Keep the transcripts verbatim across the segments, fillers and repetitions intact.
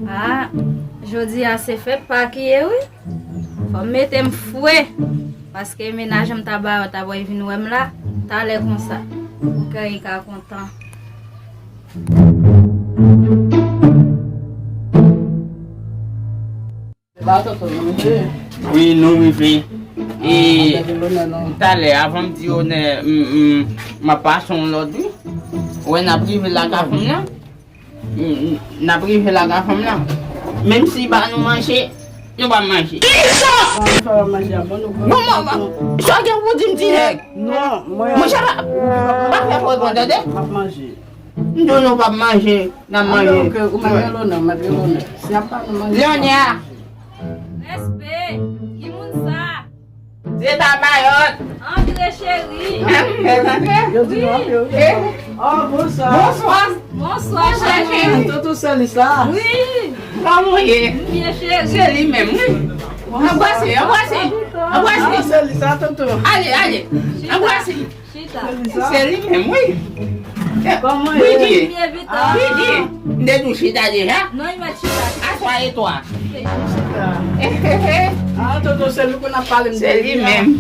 Ah, jodi a se fèt Pak ye, wi. Fò m mete m fre, paske mennaj m ta ba yo ta pral vin wè m la, talè konsa, pou kè y ka kontan. Ba tonton, nou rive? Wi, nou rive. E, ah, talè, avan m di onè, m, m, m ap pase yon lòd, wi. Wè, n ap rive la ka fanm nan. N, n, n ap rive la ka fanm nan. Menm si ba nou manje, nou pa manje. Kisa? Non, nou pa manje, bon, nou... Non, non, non. Sa gen pou di m ti nèg? Non, mwen... Monchè, pa, pa fè fò, tande? M ap manje. M di w nou p ap manje, n ap manje. Ok, ok, ou mèt gen lonè, ou mèt gen lonè. Si y ap pa nou manje, Leonia. Respè, ki moun sa? Se ta Mayòt. Antre, cheri. Yo di nou antre, wi. Eh? Oh, bonswa. Bonswa. Bonswa, cheri. Tonton Sèlis la? Wi. Kòman w ye? M byen, cheri. Se li menm, wi. Anbrase, anbrase. Anbrase. Ah, Sèlis la, tonton. Ale, ale. Anbrase. Chita. Se li menm, wi. Kòman ye? Bridie. Byen, Vita. Bridie, m te di w chita deja. Non, li mèt chita. Aswa e twa. Chita. Eh, eh, eh. Ah, tonton, se li pou n ap pale, m te di a. Se li menm.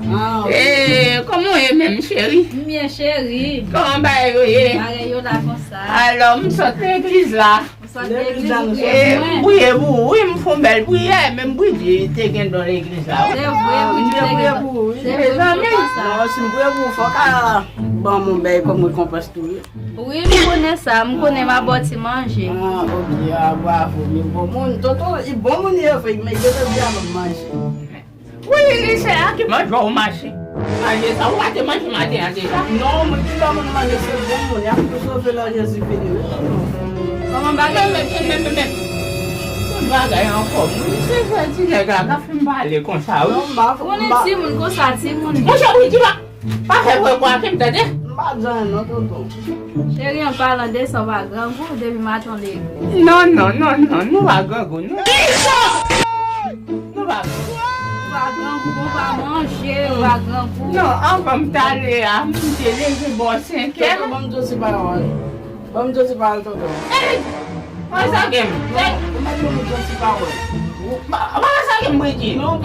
Ah, ok. Eh, kòman w ye menm, cheri? M byen, cheri. Kòman bagay yo ye? Bagay yo la konsa. Alò, m sot legliz la. E, m priye pou ou, wi, m fè yon bèl priyè, menm Bridie te gen don legliz la, wi. Se vre, Bridie te gen don. Se vre, mezanmi. Non, si m priye pou ou, fò w ka ban m yon bèy kòm rekonpans tou, wi. Wi, m konnen sa, m konnen m ap ba w ti manje. Ah, ok, ah, bravo, men bon moun, tonton, li bon moun ye vre, men jodi a m ap manje. Wi, li se a ki manje w mache. Manje sa, ou pa te manje maten an deja? Non, mwen ki pa konn manje, se bon moun, y ap tou sove lè Jezi vini, wi, tonton. Kòman bagay yo? Men, men, men, men, men. Tout bagay anfòm, wi. Se jodi nèg la ka fè m pale konsa, wi. Non, m pa, m pa. Ou konnen timoun konsa, timoun. Monchè, wi, di pa. Pa fè vre kwa ke m tande. M pa di anyen non, tonton. Cheri, an palan de sa, w pa grangou depi maten w leve. Non, non, non, non, nou pa grangou, non. Nou pa grangou. Ou pa grangou, ou pa manje, ou pa grangou. Non, anvan m t ale a, m te leve bò senk è. Tonton, ban m di w ti pawòl. Ban m di w ti pawòl, tonton. Ey! Mwen sa gen m. Ou mèt ban m di w ti pawòl. Mwen sa gen m, Bridie. Non, m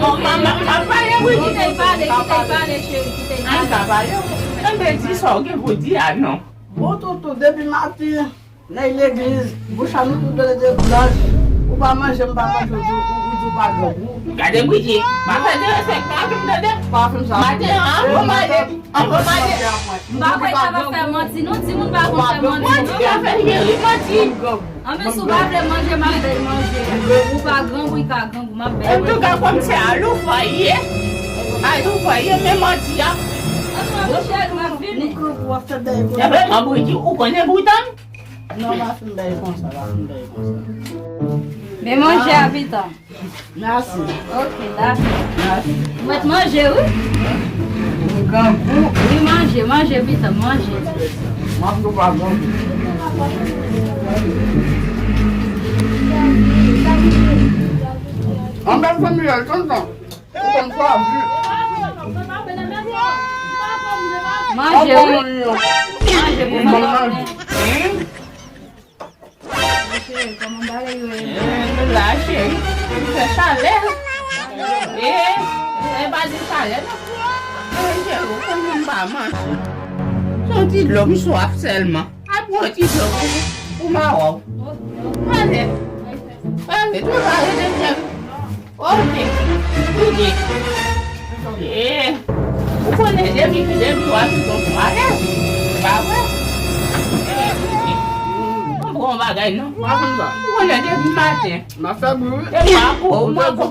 ap pale, Bridie. Kite l pale, kite l pale, cheri, kite l pale. An ka pale. Mwen te di sa w gen pou di a, non. Bon, tonton, depi maten, nan legliz, bouch a nou tout de blanch. Ou pa manje, m pa manje, ou di, ou, ou di w pa grangou. Gade, Bridie, pa fè de respè, pa fè m tande. Pa fè m sa. Maten an, bon, maten. An bon maten. M pa kwè sa va fè manti, non, timoun pa konn fè manti, non. Manti, y ap fè cheri, manti. Anben, si w pa vle manje, m ap bay manje. Ou pa grangou, li ka grangou, m ap bay manje. Antouka, kòm se aloufa ye, aloufa ye, men manti a. Anben, cheri, m ap vini. Ebyen, m ap di, ou konnen bouton? Non, pa fin bay konsa, pa fin bay konsa. Men manje a, pitan. Mèsi. Ok, dakò. Mèsi. Ou mèt manje, wi. M grangou. Wi, manje, manje, pitan, manje. M ap tou pa grangou. Anben fanmi a, tonton. Ou konn sa, vi. Manje, wi. Manje pou fanmi. Cheri, kòman bagay yo ye? Eh, nou la, cheri. Li fè chalè. Eh, eh, pa di chalè, non. Eh, cheri, ou konn m pa manje. Se yon ti dlo m swaf sèlman. Al pran yon ti dlo pou, pou mawon. Ale. Ale, tou ale, cheri. Ok. Bridie. Eh, ou konnen depi, depi w a piton pou alèz. Pa vre? Eh, Bridie. M pran yon bagay, non. Ou konnen depi maten. M ap fè bri, wi. Depi mwen ak ou, mwen ak ou.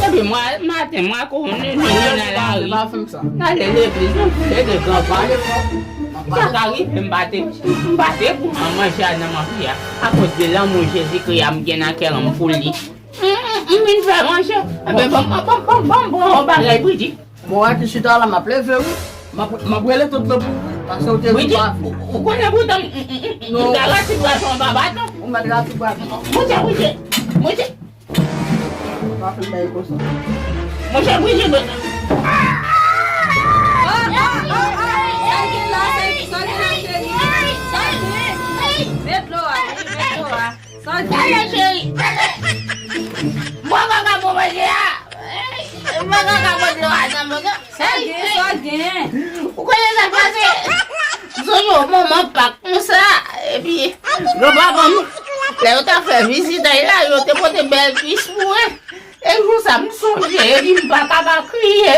Depi mwen maten, mwen ak ou, nou, nou, nou nan lari. N ale legliz, nou tou lè de gran pa. Sa ka rive, m pa te, m pa te pran manje a nan manje a. Akoz de lanmou Jezikri a m gen nan kè m pou li. M, m, m vin fè manje. Enben, ban m, ban m, ban m, ban m pran yon bagay, Bridie. Bon, wè ki chita la, m ap leve, wi. M ap, m ap rele tout lòt pou, wi. Paske ou te di pa vle. Ou, ou konnen poutan, m, m, m, m, m ta rati bwa sa yon baba, non. Ou mèt rati bwa sa. Monchè, Bridie. Monchè. Pa fin bay konsa. Monchè, Bridie, men. Oh, oh, oh, oh. Sa gen la, sa, sa gen la, cheri. Sa gen. Met dlo a, met dlo a. Sa gen. Mwen pa ka bon manje a. Mwen pa ka bon dlo a nan mwen. Sa gen, sa gen. Ou konnen sa k pase? Zòt yo manman pa konsa. Epi, granpapa m, lè yo t ap fè vizitay la, yo te pote bèl pis pou mwen. E jou sa, m sonje, epi m pa ka pa kriye.